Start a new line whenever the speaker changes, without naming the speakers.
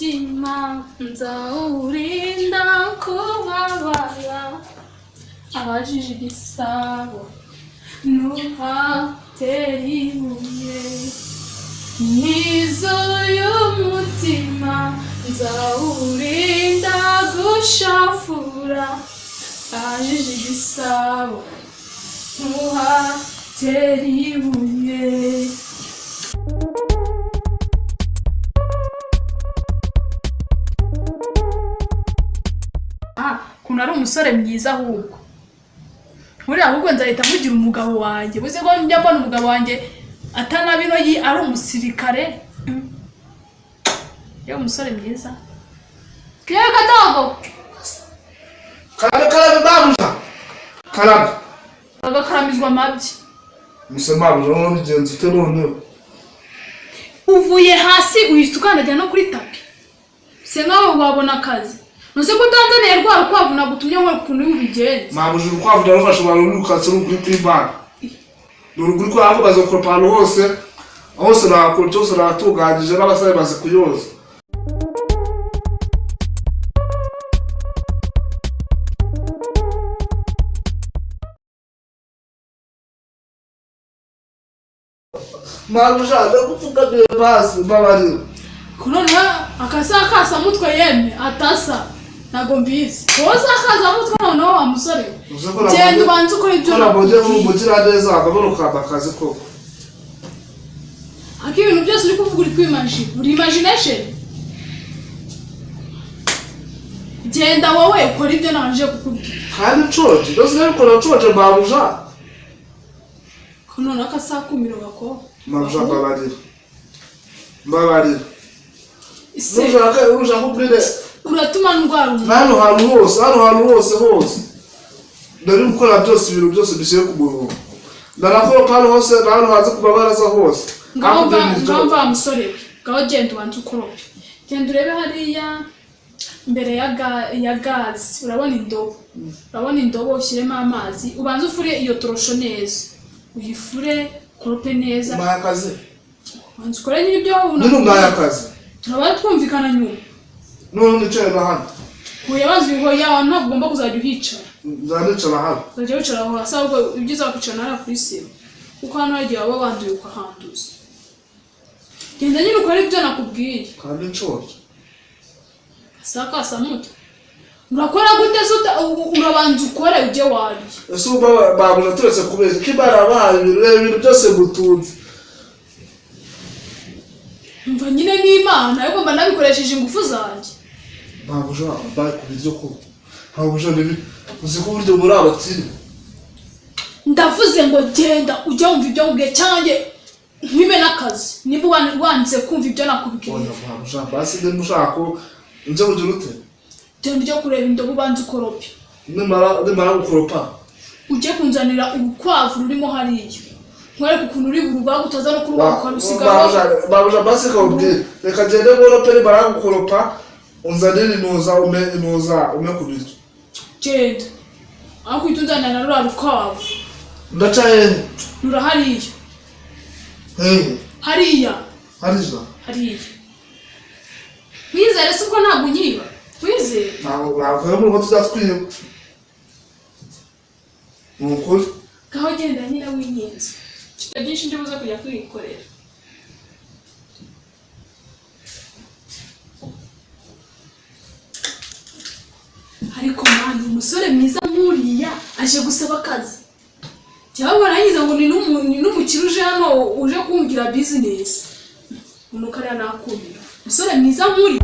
Umutima nzawurinda kubabara. Abajije igisabo ntuhatera ibuye. Nizuye umutima nzawurinda gushafura. Abajije igisabo ntuhatera ibuye. Ah, ukuntu ari umusore mwiza ahubwo. Buriya ahubwo nzahita mugira umugabo wanjye. Uzi ko njya mbona umugabo wanjye atanabino yi ari umusirikare. Yewe, umusore mwiza. Yewe kadogo.
Karabe, karabe, mabuja, karabe.
Agakaramizwa amabyi.
Mise mabuja, noneho bigenze ute noneho?
Uvuye hasi uhita ukandagira no kuri tapi. Se nkaho wabona akazi. Ntuzi ko utanzaniye rwa rukwavu nagutumye ngo ukuntu uri bubigenze.
Mabuja, urukwavu ndarufashe, barurukatse ruguri kw'Imana, ni uruguri kubera ko baza gukoropa ahantu hose hose, nahakorotse hose, nahatunganyije, n'abasare bazi kuyoza. Mabuja, ndagupfukamiye, basi mbabarira.
Noneho akasa kasamutwe yemwe atasa ntabwo mbizi. Wowe uzakazamutwe noneho wa musore we.
Uzi ko
Genda ubanze ukora ibyo
ko nabonye
nakubwiye.
umugira neza akabona ukamba akazi koko.
Ariko ibintu byose uri kuvuga uri kwimagina, uri imagination. Genda wowe ukora ibyo nabanje kukubwira.
Kandi nshonje, ndose nabikora nshonje, mabuja.
Ko noneho akasakumiro gako.
Mabuja, mbabarira, mbabarira.
Ise
Nushaka ubwire.
Uratuma ndwara umutwe.
Hano hantu hose, hano hantu hose hose ndari gukora byose, ibintu byose bishyire ku murongo, ndarakoropa hano hose na hano hanze ku mabaraza hose.
Ngaho
Hakurya
mva.
y'ibiryo.
Ngaho mva wa musore we, ngaho genda ubanze ukorope. Genda urebe hariya mbere ya gazi, urabona indobo, urabona indobo, ushyiremo amazi, ubanze ufure iyo torosho neza, uyifure, ukorope neza.
Umpaye akazi.
Ubanze ukore nyine ibyo
Nyine umpaye akazi.
Turaba twumvikana nyuma.
None nicaye na hano?
Huye bazi hoya, ntabwo ugomba kuzajya uhicara.
Nzajya nicara hano.
Uzajya wicara aho hasi, ahubwo ibyiza wakwicara hariya kuri sima, kuko hano hari igihe waba wanduye ukahanduza. Genda nyine ukore ibyo nakubwiye.
Kandi nshonje.
Sakasamutwe, urakora gute se urabanza ukore ujye warya.
Ese ubu babuja, turetse kubeshya ko Imana yabahaye ibintu, reba ibintu byose mutunze.
Mva nyine n'Imana, ariko mba nabikoresheje ingufu zanjye.
Mabuja, mbaye ku biryo koko, mabuja, nibi uzi ko uburyo muri abakire.
Ndavuze ngo genda ujye wumva ibyo nkubwiye, cyangwa njye ntibe n'akazi nimba wanze kumva ibyo nakubwiye.
Oya mabuja, basi niba ushaka ko nje kugira ute?
Genda ujye kureba indobo, ubanze ukorope.
Nimara gukoropa?
Ujye kunzanira urukwavu rurimo hariya, nkwereke ukuntu uri burubaga, utaza no kurubaga ukarusigaho.
Mabuja, basi kawubwire, reka ngende nkorope, nimara gukoropa unzanire inuza, ume inuza, ume ku biryo.
Genda, ariko uhita unzanira na ruriya rukwavu.
Ndaca hehe?
Rura hariya.
Hehe?
Hariya.
Hariya?
Hariya. Wizere se ubwo ntabwo unyiba? Wizere.
Ntabwo rero mu rugo tujya twiba, ni ukuri.
Ngaho genda nyine winyenze, mfite byinshi ndi buze kujya kwikorera. Ariko mani, umusore mwiza nk'uriya aje gusaba akazi, cyangwa narangiza ngo ni n'umukire uje hano, uje kumbwira bizinesi. Umuntu kariya nakumira, umusore mwiza nk'uriya.